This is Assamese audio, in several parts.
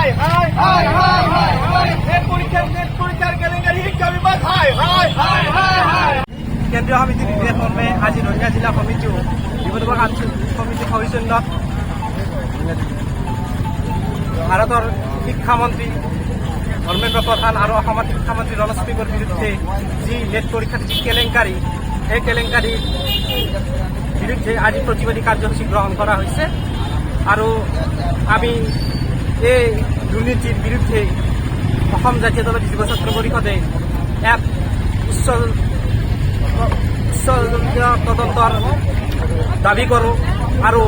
হায় হায় হায় হায় হায় হায়। নেট পৰীক্ষাৰ, নেট পৰীক্ষাৰ কেলেংকাৰী শিক্ষা বিভাগ হায় হায় হায় হায় হায়। কেন্দ্ৰীয় সমিতিৰ নিৰ্দেশ মৰ্মে আজি ৰঙিয়া জিলা সমিতিও নিবনুৱা আঞ্চলিক সমিতিৰ সৌজন্যত ভাৰতৰ শিক্ষামন্ত্ৰী ধৰ্মেন্দ্ৰ প্ৰধান আৰু অসমৰ শিক্ষামন্ত্ৰী ৰণোজ পেগুৰ বিৰুদ্ধে যি নেট পৰীক্ষাত যি কেলেংকাৰী, সেই কেলেংকাৰীৰ বিৰুদ্ধে আজি প্ৰতিবাদী কাৰ্যসূচী গ্ৰহণ কৰা হৈছে। আৰু আমি এই দুৰ্নীতিৰ বিৰুদ্ধে অসম জাতীয়তাবাদী যুৱ ছাত্ৰ পৰিষদে এক উচ্চ উচ্চ তদন্তৰ দাবী কৰোঁ আৰু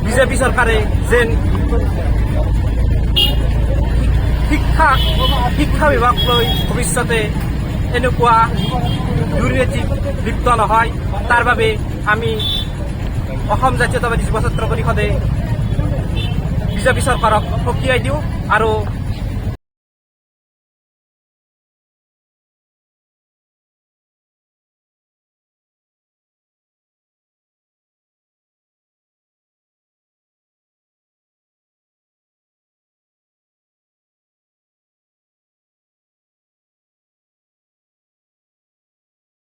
বিজেপি চৰকাৰে যেন শিক্ষা বিভাগ লৈ ভৱিষ্যতে এনেকুৱা দুৰ্নীতিত লিপ্ত নহয়, তাৰ বাবে আমি অসম জাতীয়তাবাদী যুৱ ছাত্ৰ পৰিষদে বিজেপি চৰকাৰক সকীয়াই দিওঁ আৰু